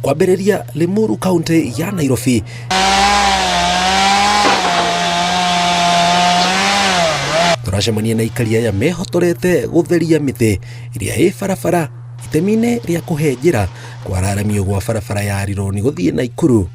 Kwambĩrĩria Limuru kaunti ya Nairobi. Tũracemania na aikari aya mehotorete gũtheria mĩtĩ ĩrĩa ĩ barabara itemi-inĩ rĩa kũhe njĩra kwararamio gwa barabara ya Rironi gũthiĩ Naikuru.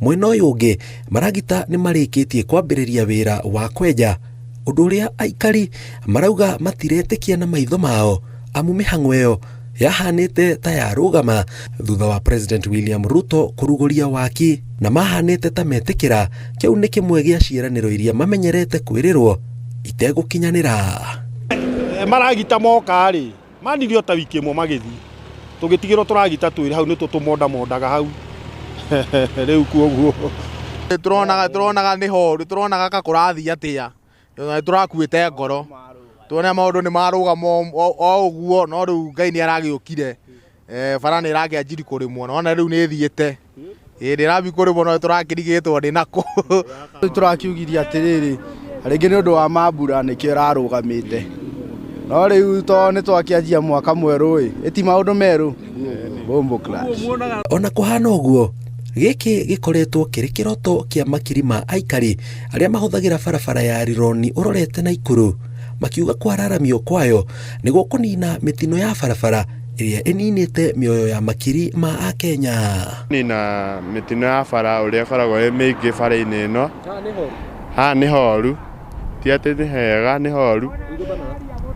Mwena ũyũ ũngĩ maragita nĩ marĩkĩtie kwambĩrĩria wĩra wa kwenja, ũndũ ũrĩa aikari marauga matiretĩkia na maitho mao amu mĩhang'o ĩyo yahanĩte ta yarũgama thutha wa President William Ruto kũrugũria waki na mahanĩte ta metĩkĩra kĩu nĩ kĩmwe gĩa ciĩranĩro iria mamenyerete kwĩrĩrwo itegũkinyanĩra. Maragita moka rĩ, manirio ta wiki ĩmwe magĩthiĩ, tũgĩtigĩrwo tũragita twĩrĩ hau nĩtwo tũmondamondaga hau rĩu kuoguo. Tũronaga nĩ horu, tũronaga ka kũrathiĩ atĩa, nĩ tũrakuĩte ngoro, tuone maũndũ nĩ marũgama o ũguo, no rĩu Ngai nĩ aragĩũkire, bara nĩ ĩrakĩanjirie kũrĩmwo, nĩwona rĩu nĩ ĩthiĩte, ĩĩ nĩ ĩrambi kũrĩmwo no tũrakĩrigĩtwo nĩ nakũ. Rĩu tũrakiugirie atĩrĩrĩ, rĩngĩ nĩ ũndũ wa mambura nĩkĩo ĩrarũgamĩte, no rĩu tondũ nĩ twakĩanjia mwaka mwerũ ĩ, ĩti maũndũ merũ, Bombo clash. Ona kũhana ũguo, gĩkĩ gĩkoretwo kĩrĩ kĩroto kĩa makiri ma aikari arĩa mahũthagĩra barabara ya Rironi ũrorete Naikuru, makiuga kwararamio kwayo nĩ gũkũnina mĩtino ya barabara ĩrĩa ĩninĩte mĩoyo ya makiri ma Akenya. Nina mĩtino ya bara ũrĩa ĩkoragwo ĩ mĩingĩ bara-inĩ ĩno. Haha nĩ horu, ti atĩ nĩ hega, nĩ horu.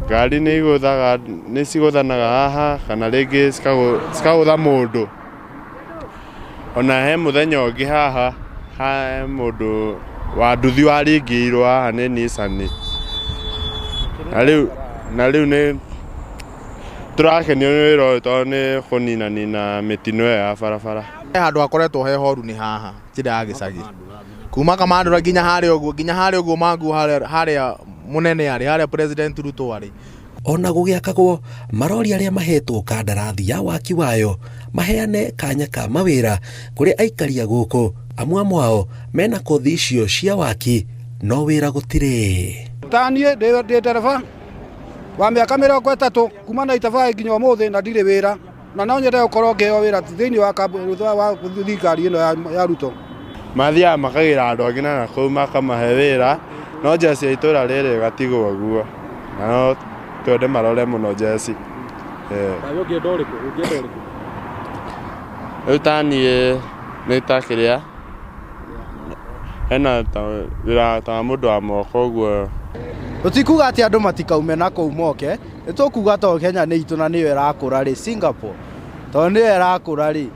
Ngari nĩ igũthaga, nĩ cigũthanaga haha kana rĩngĩ cikagũtha mũndũ. Ona he mũthenya ũngĩ haha, he mũndũ wa nduthi waringĩirwo haha nĩ Nissan. Na rĩu nĩ tũrakenio nĩ wĩra ũyũ tondũ nĩ kũninanina mĩtino ĩyo ya barabara. Handũ hakoretwo he horu nĩ haha njĩra ya gĩcagi, kuma Kamandũra nginya harĩa ũguo, nginya harĩa ũguo Mangu harĩa mũnene arĩ, harĩa President Ruto arĩ. Ona gũgĩakagwo, marori arĩa mahetwo kandarathi ya waki wayo maheane kanya ka mawĩra kũrĩ aikari a gũkũ, amwe amwe ao mena kothi icio cia waki no wĩra gũtirĩ. Ta niĩ ndĩ ndereba wa mĩaka 30 kuma 95 nginya ũmũthĩ na ndirĩ wĩra, na no nyende gũkorwo ngĩheo wĩra thĩinĩ wa kambuni wa thirikari ĩno ya Ruto. Mathiaga makagĩra andũ angĩ na nakũu makamahe wĩra, no njeci ya itũra rĩrĩ ĩgatigwo ũguo, na no twende marore mũno njeci. Ũngĩenda ũrĩkũ? Ũngĩenda ũrĩkũ? Rĩu ta niĩ nĩ ta kĩrĩa, hena ta wĩra ta wa mũndũ wa moko ũguo. Tũtikuga atĩ andũ matikaume na kũu moke, nĩ tũkuga tondũ Kenya nĩ itũ na nĩyo ĩrakũra rĩ, Singapore tondũ nĩyo ĩrakũra rĩ,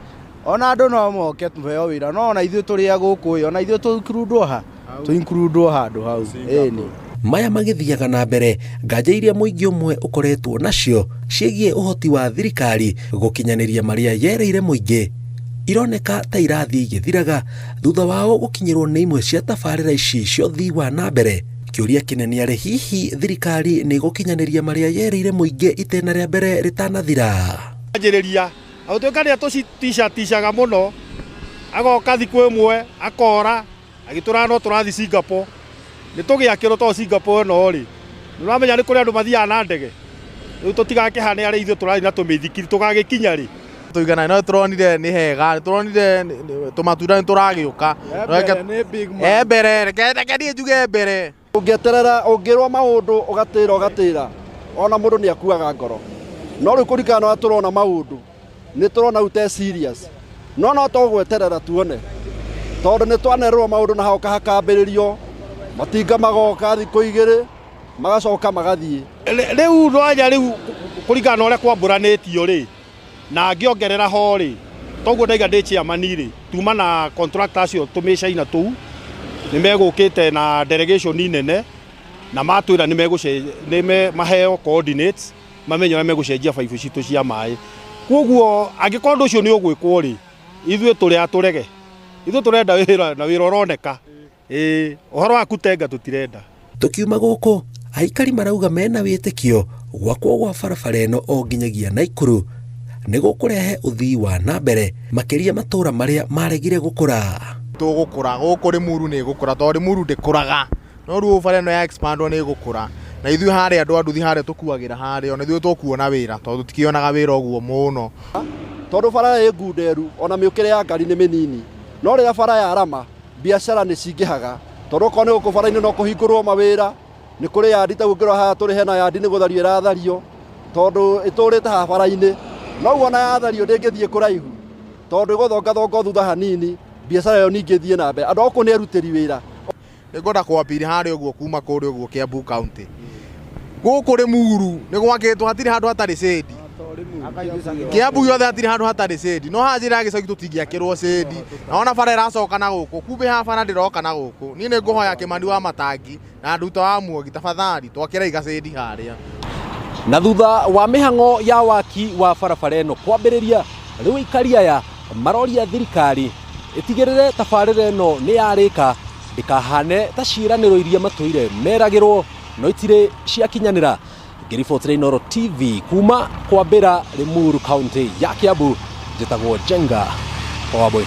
ona andũ no moke tũheo wĩra, no ona ithuĩ tũrĩ a gũkũ ĩ, ona ithuĩ tũ include ha, tũ include handũ hau, ĩni. Maya magĩthiaga na mbere, nganja iria mũingĩ ũmwe ũkoretwo nacio ciĩgiĩ ũhoti wa thirikari gũkinyanĩria marĩa yereire mũingĩ ironeka ta irathiĩ igĩthiraga thutha wao gũkinyĩrwo nĩ imwe cia tabarĩra ici cia ũthii wa na mbere. Kĩũria kĩnene arĩ hihi thirikari nĩ ĩgũkinyanĩria marĩa yereire mũingĩ itĩna rĩa mbere rĩtanathira. Anjĩrĩria agũtuĩka nĩ atũticatishaga mũno, agoka thikũ ĩmwe akora agĩtũraga no tũrathiĩ Singapore, nĩ tũgĩakĩrwo tondũ Singapore ĩno rĩ, nĩ ũramenya nĩ kũrĩ andũ mathiaga na ndege, rĩu tũtigakĩhane arĩa ithuĩ tũrathiĩ na tũmĩithikiri, tũgagĩkinya rĩ? Tũigana no tũronire nĩ hega, nĩ tũronire tũmatunda nĩ tũragĩũka. E mbere, reke niĩ njuge mbere. Ũngĩeterera, ũngĩrwo maũndũ ũgatĩra ũgatĩra, ona mũndũ nĩ akuaga ngoro. No rĩu kũringana na ũrĩa tũrona maũndũ, nĩ tũrona rĩu te serious. No no tũgweterera tuone, tondũ nĩ twanerwo maũndũ na hagoka hakambĩrĩrio, matinga magoka thikũ igĩrĩ, magacoka magathiĩ. Rĩu rwanya rĩu kũringana na ũrĩa kwambũranĩtio rĩ, na ngĩongerera ho rĩ, toguo ndaiga ndĩ chairman rĩ, tuma na contractor acio tũmĩcaina tũu, nĩ megũkĩte na delegation nene, na matwĩra nĩ maheo coordinates, mamenye ũrĩa megũcenjia baibũ citũ cia maĩ. Koguo angĩkorwo ũndũ ũcio nĩ ũgwĩkwo rĩ, ithuĩ tũrĩ a tũrege, ithuĩ tũrenda wĩra na wĩra ũroneka. Ĩĩ, ũhoro wa kutenga tũtirenda. Tũkiuma gũkũ, aikari marauga mena wĩtĩkio gwakwo gwa barabara ĩno o nginyagia Naikuru nĩ gũkũrehe ũthii wa na mbere makĩria matũũra marĩa maregire gũkũra. Tũgũkũra gũkũ Limuru nĩ ĩgũkũra tondũ Limuru ndĩkũraga, no rĩu bara ĩno ya expandwo nĩ ĩgũkũra. Na ithuĩ harĩa andũ a nduthi harĩa tũkuagĩra harĩa, ona ithuĩ tũkuona wĩra tondũ tũtikĩonaga wĩra ũguo mũno. Tondũ bara ĩ ngunderu ona mĩũkĩre ya ngari nĩ mĩnini, no rĩrĩa bara yarama biacara nĩ cingĩhaga, tondũ okorwo nĩ gũkũ bara-inĩ no kũhingũrwo mawĩra, nĩ kũrĩ yandi ta ũngĩrora haha tũrĩ hena yandi nĩ gũthario ĩrathario, tondũ ĩtũrĩte haha bara-inĩ, noguo ona yathario ndĩngĩthiĩ kũraihu, tondũ ĩgũthongathonga thutha hanini, biacara ĩyo ningĩ ĩthiĩ na mbere. Andũ a gũkũ nĩ erutĩri wĩra. Nĩngwenda kwambĩrĩria harĩa ũguo kuma kũrĩa ũguo Kiambu County. Gũkũ Limuru nĩ gwakĩtwo hatirĩ handũ hatarĩ cĩndi. Kiambu gĩothe hatirĩ handũ hatarĩ cĩndi. No haha njĩra ya gĩcagi tũtingĩakĩrwo cĩndi. Na ona bara ĩracoka na gũkũ, kumbe haha bara ndĩroka na gũkũ. Niĩ nĩ ngũhoya Kĩmani wa Matangi na Nduta wa Muongi tafadhali twakĩrei gacĩndi harĩa. Na thutha wa mĩhang'o ya waki wa barabara ĩno kwambĩrĩria, rĩu aikari aya maroria thirikari ĩtigĩrĩre tabarĩra ĩno nĩ yarĩka ndĩkahane ta ciĩranĩro iria matũire meragĩrwo no itirĩ ciakinyanĩra. Ngĩribotera Inooro TV kuma kwambĩra Limuru county ya Kiambu, njĩtagwo Njenga Wambui.